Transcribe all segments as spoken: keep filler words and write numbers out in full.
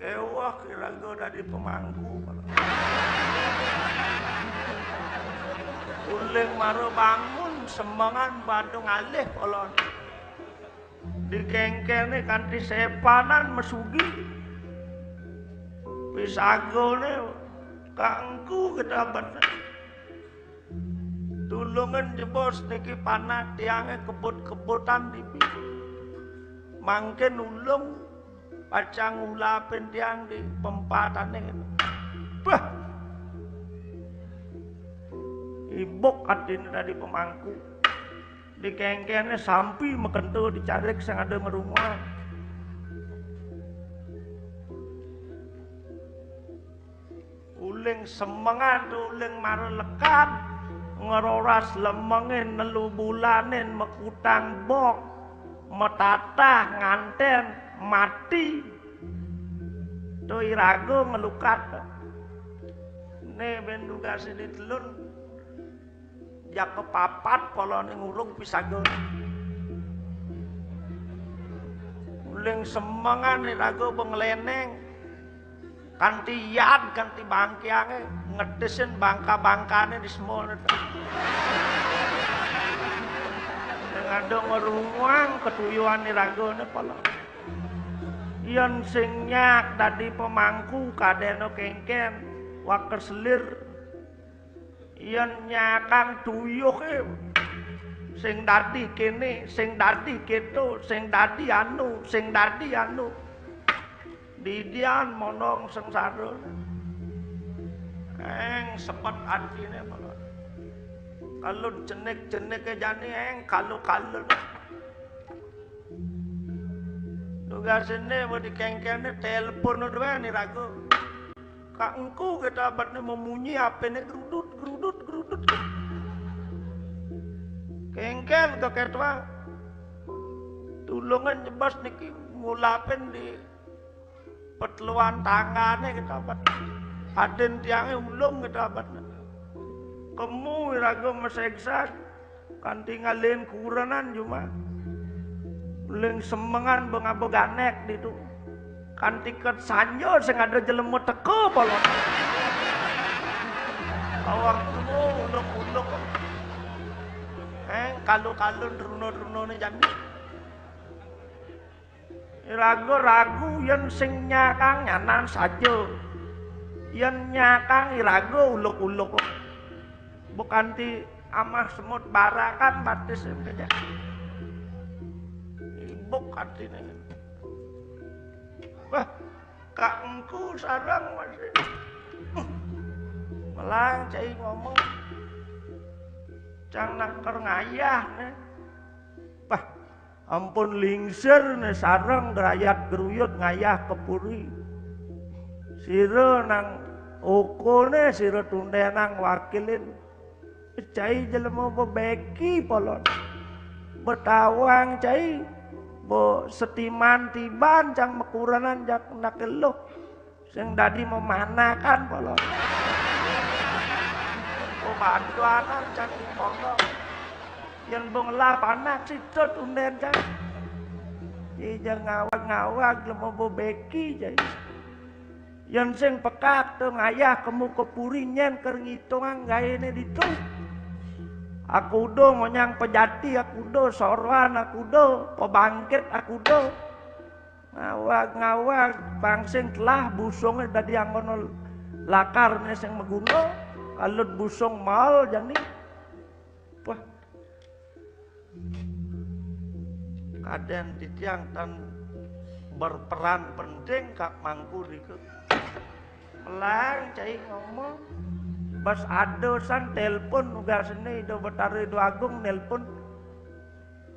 Ewah, iraga dadi pemangku. Uling mara bangun semengan badung alih polon. Dikengkene kanthi sepanan mesugi. Pisagane kaengku gedabet. Tulungan jebos niki panak tiange kebut-kebutan dibi. Mangkin ulung pacang ngulapin tiang di pempatane. Bah! Ibuk atine dadi pemangku. Dikengkene sampi makento dicarik sing ada ngrunguang. Uling semengan tu uling mara lekad, ngeroras lemengin nelu bulanin, mekutang bok, metatah nganten, mati. Tu iraga ngelukat. Ne ben tugas ini telun. Jak kepapat polone ngurung pisaga. Uling semengan iraga bengleneng. Kanthi yad, kanthi bangkiange, ngedisin bangka-bangkane di semua. Sing ada ngrunguang ketuyuan iragane pala. Yen sing nyak dadi pemangku kadena kengken, waker selir. Yen nyakang tuyuhe sing dadi kene, sing dadi keto, sing dadi anu, sing dadi anu. Didian monong sengsara. Eng sepet atine malah. Kalau jenik-jenike jani eng kalu-kalu. Tugasine mau dikengkene telepon doang nih ragu. Kak engku kita abadnya memunyi apene gerudut, gerudut, gerudut. Kengken ke ketua. Tulungan jebas niki ngulapin di petluan tanggane kita abad. Aden tiange ulung kita abad. Kemu iraga meseksan kanthi ngalen kurenan juma. Ling semengan bengabaganek ditu. Kanthi ket sanja sing ada jelema teka polon. Awak tuwa uluk-uluk. Eh, kalu-kalun runa-runane jani. Iraga ragu yen sing nyakang nyanan saja. Yen nyakang iraga uluk-uluk. Bukanti amah semut barakan batis sing kejak. Ibuk artine. Wah, Kak Engku sareng masih. Melang cai ngomong. Cang naker ngayah ne. Wah, ampun lingsir ne sareng gerayat geruyut ngayah ke puri. Sira nang okone sira tundenang wakilin. Cai jelema bebeki polon. Betawang cai be setiman tiban cang mekurenan jak nakeluh. Sing dadi memanakan polon. Pemantuanan cang di pondok. Yen bong lah panak situt unden cang. Ija ngawag-ngawag lemo bebeki cai. Yen sing pekak to ngayah kemu ke puri nyen ker ngitungang gaene ditu. Aku do monyang pejati, aku do soroan, aku do pebangkit, aku do. Ngawag-ngawag pangsing telah busunge dadi anggono lakarne sing maguna, kalut busung mal jani. Wah. Kaden titiang tan berperan penting Kak Mangku niku. Melang cai ngomong. Bas ada san telepon ugasene Ida Betara Ida Agung nelpon.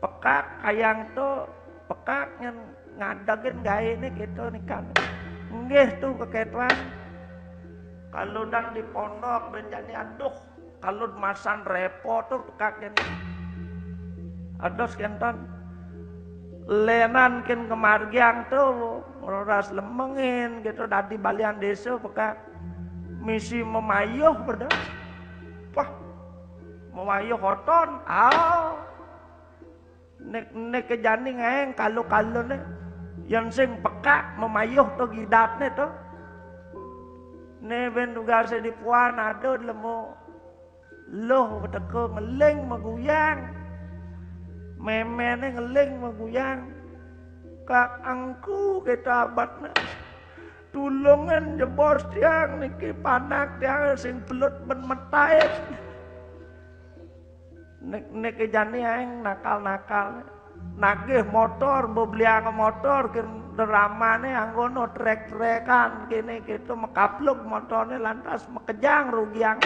Pekak kayang to, pekak nyen ngadegin gaene kita nikan. Nggih tu keketuan. Kalau dan di pondok ben jani aduh, kalau masan repot tu pekak nyen. Ados kenten. Lenan kin kemargiang tu ngeroras lemengin gitu dadi balian desa pekak. Misi memayuh pada. Wah, memayuh hoton. Ah. Nek nek kejani ngeng kalu-kalu ne. Yén sing pekak memayuh to gidatné to. Né bén tugasé di puan ada lemo. Luh teka ngeling meguyang. Méméné ngeling meguyang. Kak angku kita abatné. Tulungin jebos tiang niki panak tiang sing pelut ben metait. Nek nek jani aing nakal-nakal. Nagih motor, bebeliang motor, kin dramane anggono trek-trekan, kene gitu mekapluk motorne lantas mekejang rugiang.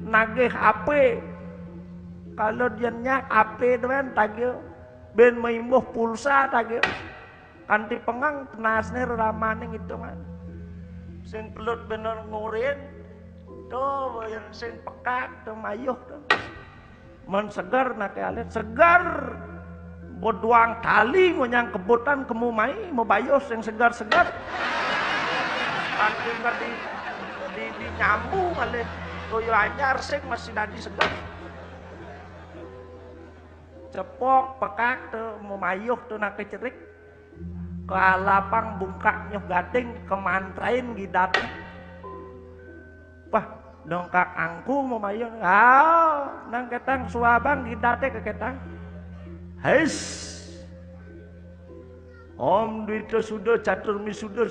Nagih A P. Kalau dia nyak A P doan tagih. Ben meimbuh pulsa tagih. Kanti pengang penasne reramaning itungan. Sing pelut bener ngurin, to yen sing pekak to mayuh to. Men seger nake alit, seger. Bodoang tali ngonyang kebutan kemu mai, mebayuh sing seger-seger. Kanti di, di, di nyambung alih toyo anyar sing masih dadi seger. Cepok pekak to memayuh to nake cerik. Kalapang bungkak nyoh gading kemantrain gidat. Wah, dongkak angku memayuh. Ah, nang ketang suabang gidate ke ketang. Hais. Om Dwito Sudo Catur Misudo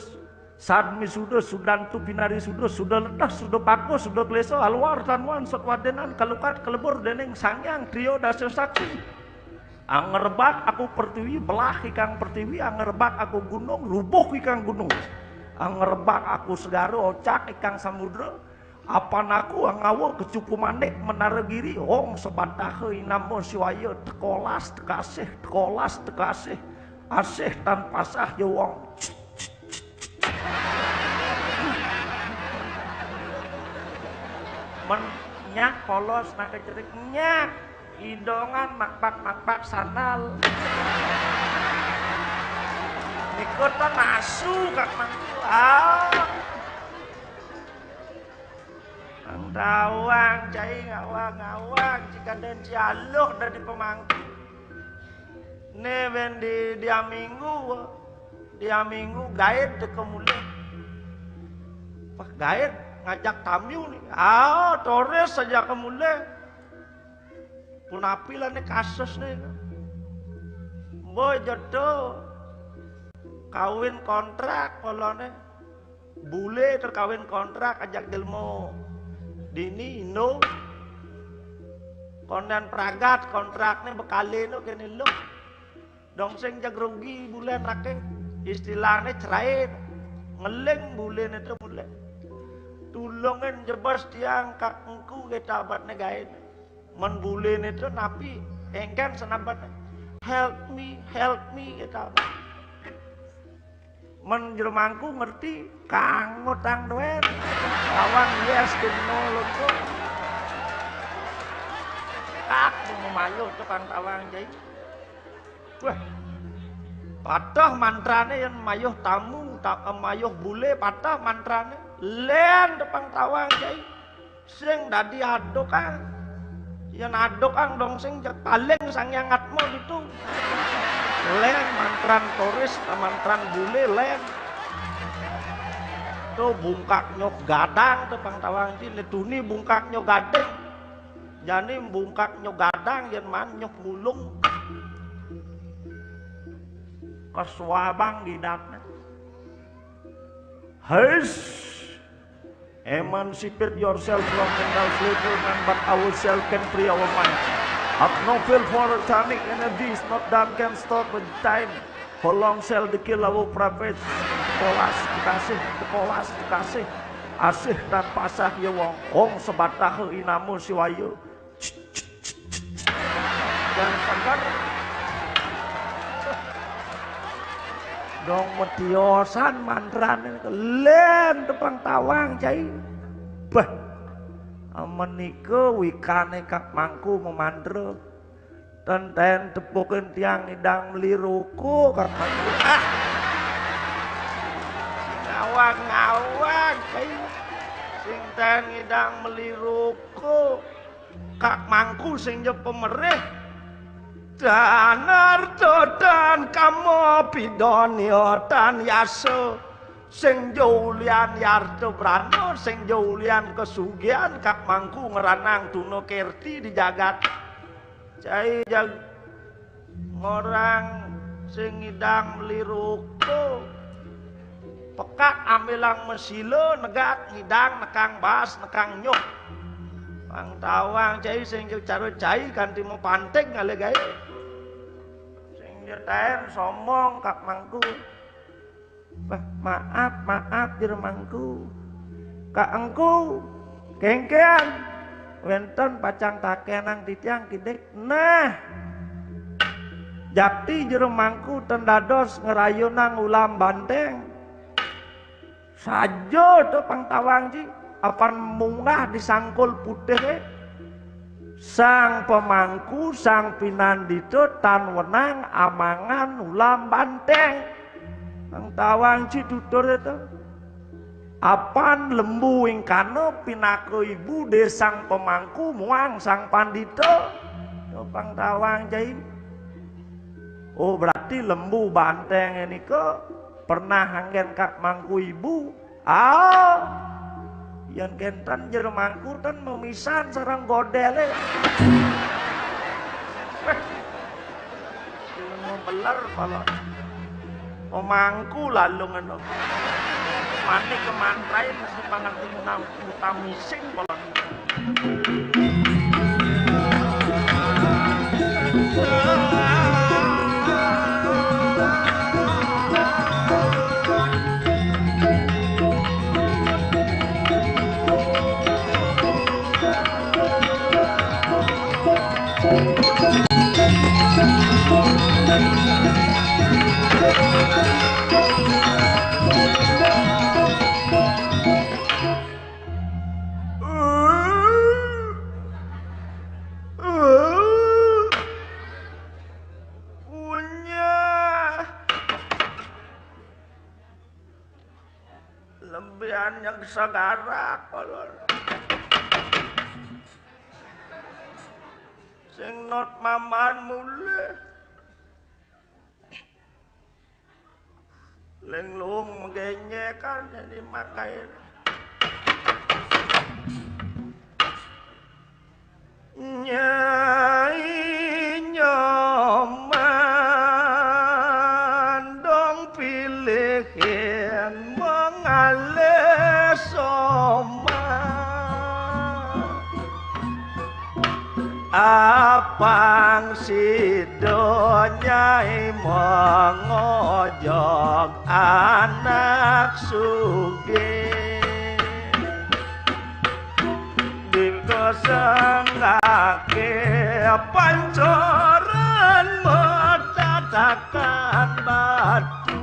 Sad Misudo Sudantu Pinari Sudo Sudo Ledah Sudo Pako Sudo Kleso Alwar Tanuan Sotwadenan Kalukat Kelebur Dening Sangyang Trio Dasa Sakti. Angerebak aku pertiwi, belah ikang pertiwi, angerebak aku gunung, rubuh ikang gunung. Angerebak aku segara, ocak ikang samudra. Apan aku angawa kecupu manik menara giri, hong sebataha inama siwaya, tekolas tekasih, tekolas tekasih, asih tan pasah ya wong. Men nyak polos nake cerik nyak. Idongan makpak-makpak sandal. Niku to nasu kak mangku. Ah. Ang tawang cai ngawang-ngawang cikadan cialuh dari pemangku. Ne ben di dia minggu. Dia minggu gaet teka mulih. Wah, gaet ngajak tamu nih. Ah, tores saja ke mulih. Punapi lah nih kasus nih. Boy jodoh. Kawin kontrak kolone. Bule terkawin kontrak ajak jelmo. Dini Indo. Konden pragat kontrakne bekale no kene lo. Dong sing jag rugi bule nake. Istilahne cerai. Ngeling bule ne to bule. Tulungin jebos tiang kak engku kita abatne gaen. Men bule ne to napi engken senabat. Help me, help me kita abat. Men jero mangku ngerti kang ngutang duit. Tawang yes keno loko. Kak mau mayo tukang tawang jai. Wah. Patah mantrane yang mayuh tamu, ta, mayuh bule patah mantrane. Len tukang tawang jai. Sing dadi aduk ang. Yen aduk ang dong sing jak paling sang yang atmo gitu. Len mantran turis, mantran bule len. Tuh bungkak nyok gadang tuh pang tawang ci, letuni bungkak nyok gadeng. Jani bungkak nyok gadang yen man nyok mulung. Kesuabang gidatna. Hais. Emancipate yourself from mental slavery, none but ourselves can free our mind. At no feel for tonic energy is not done can stop with time. How long shall the kill our prophets? Kolas dikasih, kolas dikasih. Asih tan pasah ya wong. Kong sebatah inamu siwayu. Dan seger. Dong metiosan mantrane len tepang tawang cai. Bah. Menika wikane kak mangku memandra. Tenten tepukin tiang idang meli ruku kak mangku. Ah. Ngawang-ngawang cai. Sing ten idang meli ruku. Kak mangku sing jep pemerih. Tan arta, tan kama, pidanya, tan yasa. Sing ja ulian yarta brana, sing ja ulian kasugihan, Kak Mangku ngranang tuna kerti di jagat. Cai jag-, ngorang sing ngidang meli roko. Pekat ambilang masila, negat ngidang nekang bas, nekang nyuh. Pang tawang cai sing ja cara cai kanti mapantig ngalih gaé. Sing ja taén sombong, Kak Mangku. Bah, maaf, maaf, jero Mangku. Kak Engku, kéngkén. Wénten pacang takénang titiang kidik. Nah, jakti jero Mangku ten dados ngrayunang ulam banténg. Saja to pang tawang ci, apan munggah di sangkul putihé. Sang pamangku, sang pinandita tan wenang amangan ulam banténg. Pang tawang ci tuturé to. Apan lembu ingkana pinaka ibu dé sang pamangku muang sang pandita. To pang tawang cai. Oh, berarti lembu banténg nika pernah anggén Kak Mangku ibu. Ah, yén kénten jero Mangku ten mamisan sareng godélé. Ilmu beler pala. Pamangku lalu ngono. Mani kemantrain mesti pangerti menang utami sing pala. Punya lebihan yang segara kalau sing not maman mulih. Linglung menggenyekan jadi makai. Nyai Nyoman dong pilihin mengalih soman. Apang sida nyai mangajak anak sugih. Dingko sanggake pancoran matatakan batu.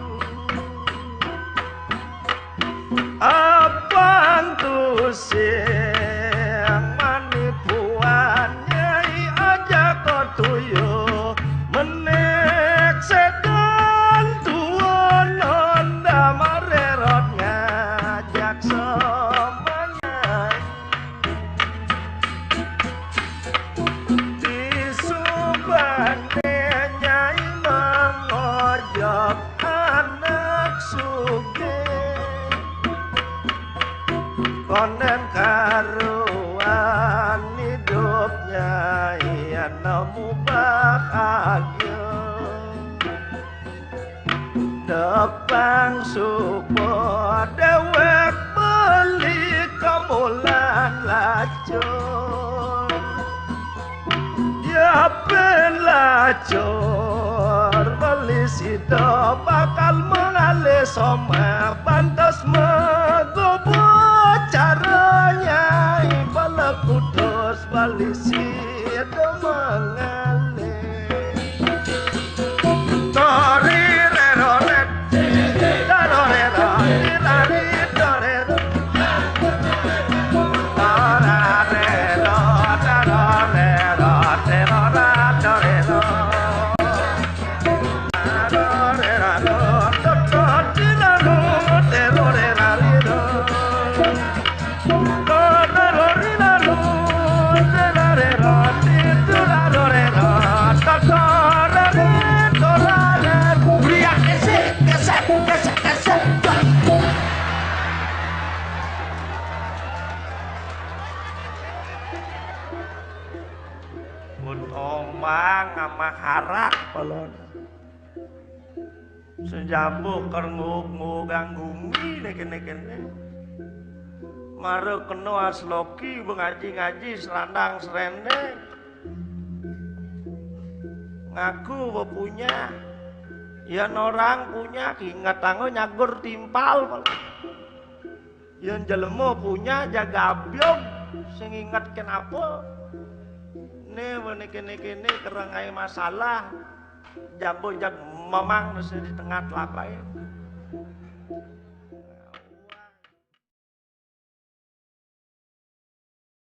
Apang tusing manipuan nyai ajaka tuyu menek sedan tuan nanda marerot ngajak semangat. Disubane nyai mangajak anak sugih. Konden karuan idup nyai nemu bahagia. Depang suba dewek beli kemulan lacur. Yapin lacur beli sida bakal mengalih somah pantes megubu caranya bala kudus beli sida mengalih. arak palon. Sejabo ker nguk-ngugang gumi ne kene-kene. Mara kena asloki bengaji-ngaji serandang serendeng. Ngaku bepunya. Yan orang punya kinget anggo nyagur timpal. Yan jelema punya jaga abyog sing inget kenapa. Ne bene kene-kene kerengai masalah. Jabo jag memang nasi di tengah telapai.